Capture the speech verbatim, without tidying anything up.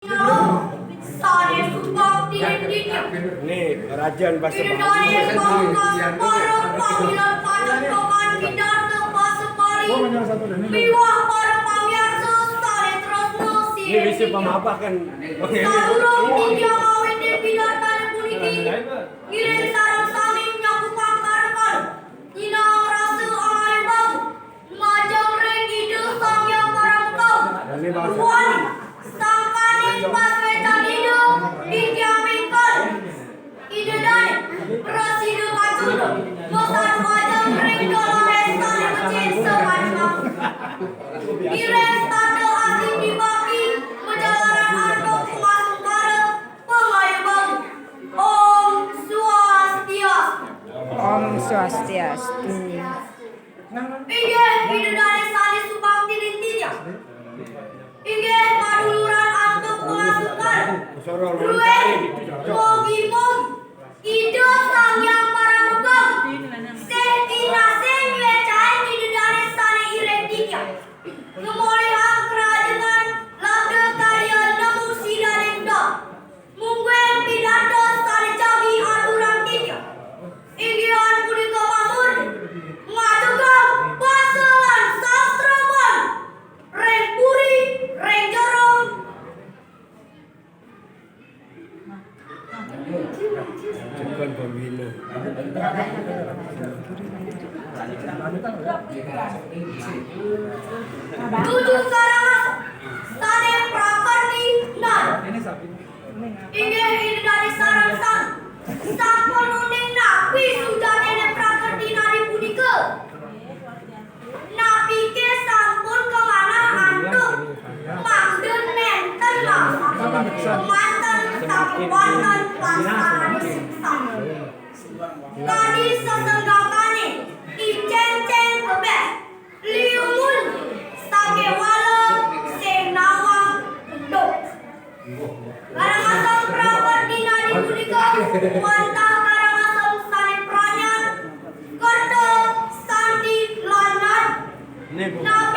Sané supak tilin-tilin. Nih, rajan basa Bali. Pangkas para panggilan padepokan Sidarta basa Bali. Miwah para pamiarsa sané tresna. Ini bisa pamapah kan? Sadurung titiang ngawitin pidartané puniki, ngiring sareng sami nyakupang kara-kara. Nyinahang rasa angayu bau. Majeng ring Ida Sang Hyang Paramakawi. Wali sangkaning pasuécan Ida, titiang mengkon Ida Dané prasida kacunduk, masadu majeng ring Dolores sané becik sawanci. Ngiring setata asih dibakti, majalaran antuk pangasungkara, pangayu bau. Om Swastiastu. Om Swastiastu. Inggih, Ida Dané sané supak tilin-tilin. Inggih, maduluran antuk pangasungkara. Druén, mugi-mugi Ida Sang Hyang Paramakawi sih kinasih nyuécain Ida Dané sané iring titiang. Ngamolihang karahajengan labda karya nemu sidaning dal. Mungguing pidarta sané jagi aturang titiang. Inggihan punika mamurda ngadegang basa lan sastra Bali ring puri, ring jero. Bukan pembina. Tujuh Karangasem sané prakerti nadi. Inggih Ida Dané sareng sami sampun uning napi sujatiné prakerti nadi punika. Napiké sampun kamanah antuk mangda nénten laksana manten saking wonten paksanané sungsang. Kadi sesenggakané, I Céngcéng kebek, liu munyi, sakéwala sing nawang enduk. Karangasem prakerti nadi punika wantah karangasem sané pranyat, kerta, santi, lan nadi.